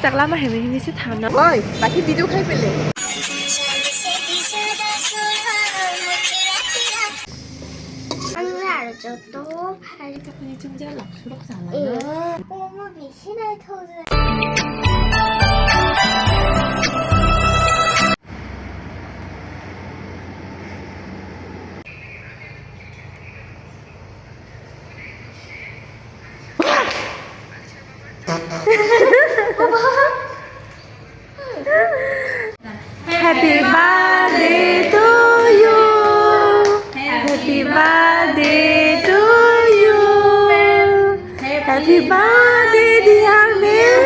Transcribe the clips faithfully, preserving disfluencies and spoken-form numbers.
Takla ma hemi hemi se thana. Oi, baki video khai pele. Ang aro joto phai. Takni chungjak lak surok sala. Eh, omo bisi naithok. Happy birthday to you. Happy birthday to you. Happy birthday, dear Mel.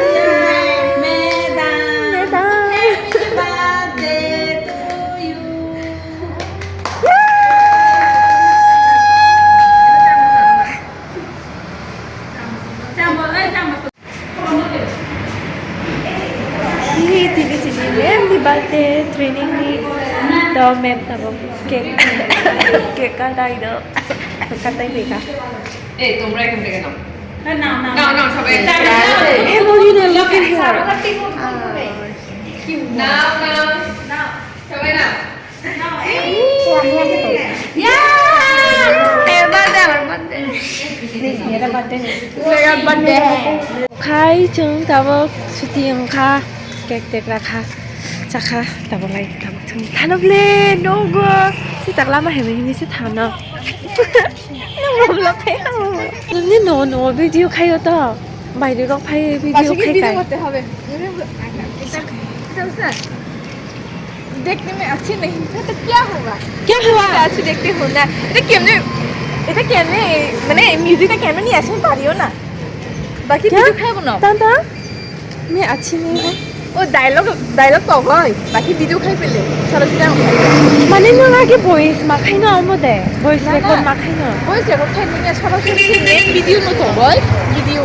Madam. Madam. Happy birthday to you. Ini tini tini ma'am ni birthday training ni to ma'am tabo cake cake ka dai do ka dai ni ka. এই তোমরা এখান থেকে নাও। না, না, না। নাও, নাও, সবাই। না, না। Hey, what do you know? Look at her. নাও, নাও। নাও। সবাই নাও। Naw, eh. Yeah! Happy birthday, happy birthday. Happy birthday. Khai chwng tabuk suti wngkha, cake tek rakha, chakha, tabuk lai tabuk chwng thano ble nogo. Si takla ma hemi hemi se thano. Nang vlog khai tamo. Nini no no video khayo to. Baire rok phai video khai kai. देखने में अच्छे नहीं है तो क्या हुआ? क्या हुआ? अच्छे देखते हो ना। এটা কেমনে, এটা কেমনে, মানে মিউজিকটা কেমনে নিয়ে আসেন পারিও না। বাকি ভিডিও খাইব না। তা তা मैं अच्छी नहीं हूँ। ও ডায়লগ, ডায়লগ তো হয়, বাকি ভিডিও খাই পেলে সরাসরি আমি খাই। মানে নো আগে ভয়েস মাখাই না আমো দে, ভয়েস রেকর্ড মাখাই না। ভয়েস রেকর্ড খাই নিয়ে সরাসরি মেন ভিডিও নো তো হয়, video.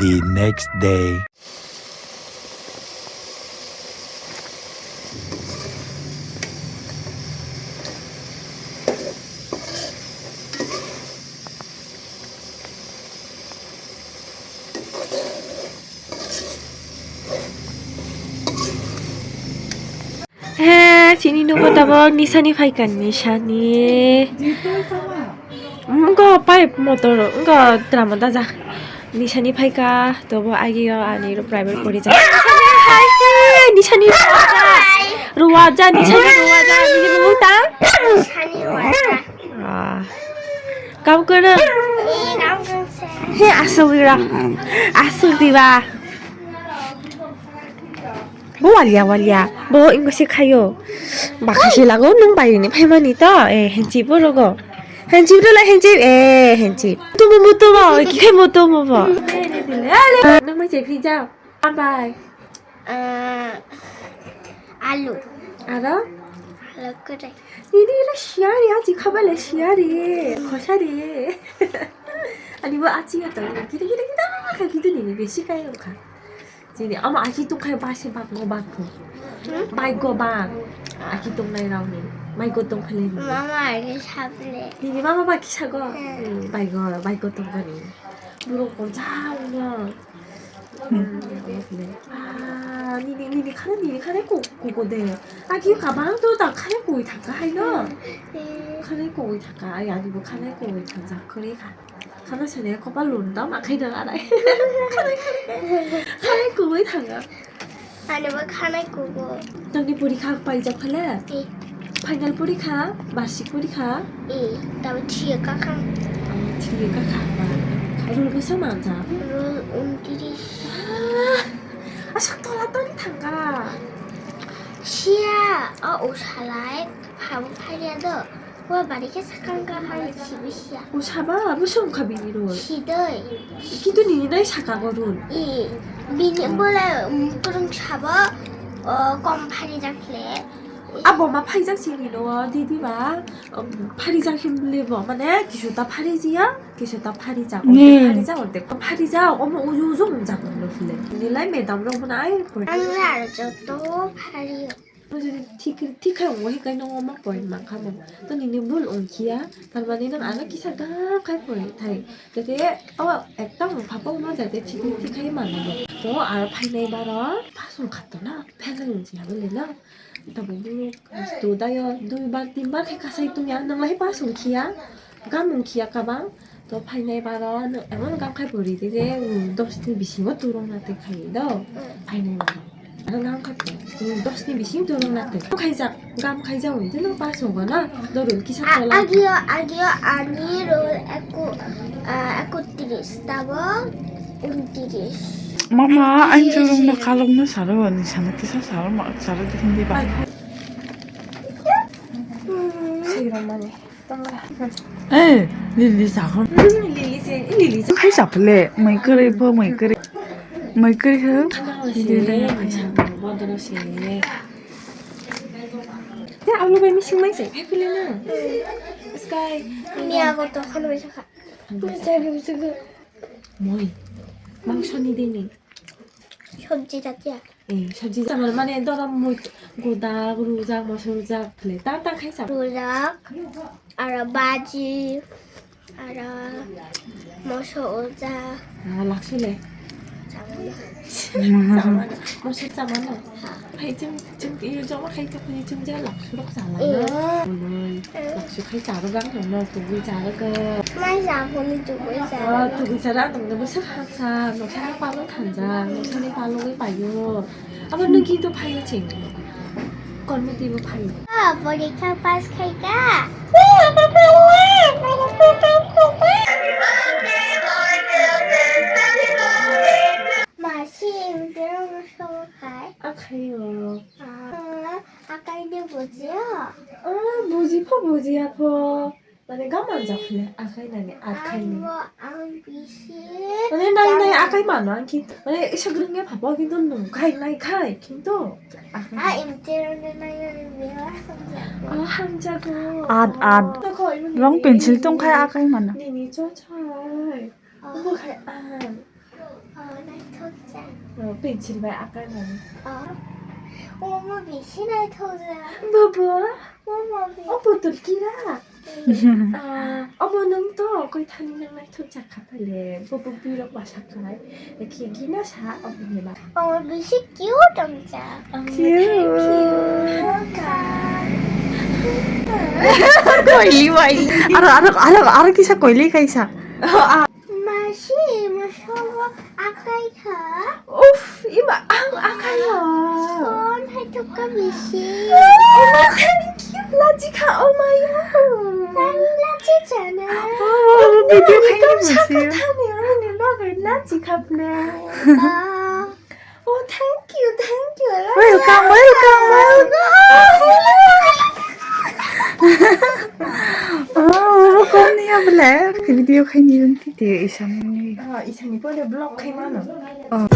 The next day. He, chini nogo tabok nisani phaikha, nisani. Wngkha pipe motor, wngkha drama daja. Nisani phaikha, tobo agio ani ro private pori ja. Hai, nisani ruwaja, nisani ruwaja, nini bumung tang? Nisani ruwaja. Ah. Kam kwrwng? Eh, kam kwrwng se. He, aswk dira. Aswk diba. Bo walia walia. Bo ingo se khayo. Bakha se lago nung baini phaimani to. Eh, henchi bo rogo. Henchi bo lai henchi. Eh, henchi. Tumu mu tumu. Ki khai mu tumu bo. Nang mai che phi jao. Abai. Ah, alu. Aro? Alu kwrwi. Nini ila siyari, achi khabale siyari, khosari. Ani bo achi ya to. Gida gida gida kha gida nini besi kai kha. Jini ama aki tong khai basi bak go bak go. Hmm? Bai go bak. Aki tong nai rao ni. Bai go tong khale ni. Mama aki sable. Nini mama ba kisa go. Hmm. Hmm, bai go, bai go tong go ni. Burung ko jang no. Ah, nini, nini khare, nini khare ko, ko, ko de. Agi kabang to ta khare koi thangka hai no. Khare koi thangka, ai ani bo khare koi thangka khare kha. Khana sene kopal lun da ma khai da arai. Khare, khare, khare koi thangka. Ani bo khanai kugo. Nangni porikha paijak phale? Eh. Final porikha, barsik porikha? Eh, tabo three o kakhang. Oh, three o kakha ba. Roll bwsa manjak? Roll untris. Ah, asa tola toni thangka. Siya, o usalai, phabo phariya do. Wa bari khe sakang ka hai sibisiya. O saba, abo se wngkha bini role. Sidoi. Kintu nini nai saka go role. I. Bini bole, um, kwrwng sabo, uh, kom phari jak le. Abo ma phai jak sini no, didi ba, um, phari jak him le bo, mane kisu ta phari jiya, kisu ta phari jak, Hmm. Phari jak, phari jak, omo uju uju jak no phile. Nilai madam rok bo na ai. Ang ar joto phari. Jodi thik, thik khai wngwi hikai nw ma poi mankha bo. To nini bul wngkhiya, tar mani nang ano kisa gam khai poi thai. Jate o ekta wngkha bo ma jate thik, thik khai mano. To aro phainai baro pass wngkha to na, fail wngkhiya bole na. Tabo bulu to dayo dui bar tin bar khai kasai tungya, nang lai pass wngkhiya, gam wngkhiya kabang. To phainai baro no emon gam khai pori de je, um, dos ni bisingo turung na te khai do. Phainai baro. Ano gam khai pori, um, dos ni bising turung na te. Khai jak, gam khai jak un, tino pass hogo na. Dorun kisa A-, tola. Agio, agio ani roll eko-, ah, ekotris, tabo untris. Mama, ain turung na kalung na saro, ani sana kisa saro, ma saro de hindi ba. Sigrang mani. Eh, lili sakho. Lili se, lili se. Khai saple, mai kare pho, mai kare. Mai kare ho. Lili le khai sa. Bodoro se. Ya, alu bai mising mai se. Hai kule na. Sky. Miya go to khalo bai sakha. Moi. Mangso ni dini. Sabji ta kya? Eh, sabji ta mane dorom mui goda rujak, moso rujak, le ta ta khai sa. Rujak, aro baji, aro moso rujak. Ah, laksu le. Chamana. Chamana. Moso chamana. Hai chim, chim, iyo joma khai ta kuni chim ja laksu rok chala. Eh. Laksu khai charo gang no, tugui charo ga. Mai ja phone tugui charo. Ah, tugui charo ang tong bwswk haksa, noksa ni palong thanjak, noksa ni palong wi paio. Abo nung ki to phaio ching. Kon miti bo phaio. Ah, porikha pass khai ka. Masi, ang terong so khai. Akhai o. Ah, akai de bujiya. Ah, buji pho bujiya pho. Mane gam manjak le, akhai nani, akhai ni. Ang bo, ang bisi. Mane nai, nai, akhai mano, ang ki, mane isa grung ya papa, kintu nung khai, nai khai, kintu. Akhai. Ah, imtiro na nai, nai, biwa, hamjago. Ah, hamjago. Ad, ad. Rong pencil tong khai akhai mano. Nini cho chai. Ah. Omo khai, ah. Ah, naithok jak. Oh, pencil bai akhai mano. Ah. Omo bisi naithok jak. Baba. Omo bi- O putul kira. Ah, omo nung to koi thani nang naithok jak kha pale. Bo bo birok basa khai. Khi gina sa omo ni ba. Omo bisi cute wng jak. Cute. Thank you. Welcome. Koili bai. Aro, aro, aro, aro kisa koili kaisa. Masi, moso bo akhai kha. Uff, ima ang akhai o. Son hai thok ka bisi. Oh, thank you. Lachi kha, oh my God. Nani lachi chana. Oh, video khai ni busi. Thani ani bagwi lachi kha ple. Ah. Oh, thank you, thank you. Welcome, welcome, welcome. Oh, welcome niya bole. Video khai ni rung ti te isam ni. Ah, isam ni pore vlog khai mano. Oh.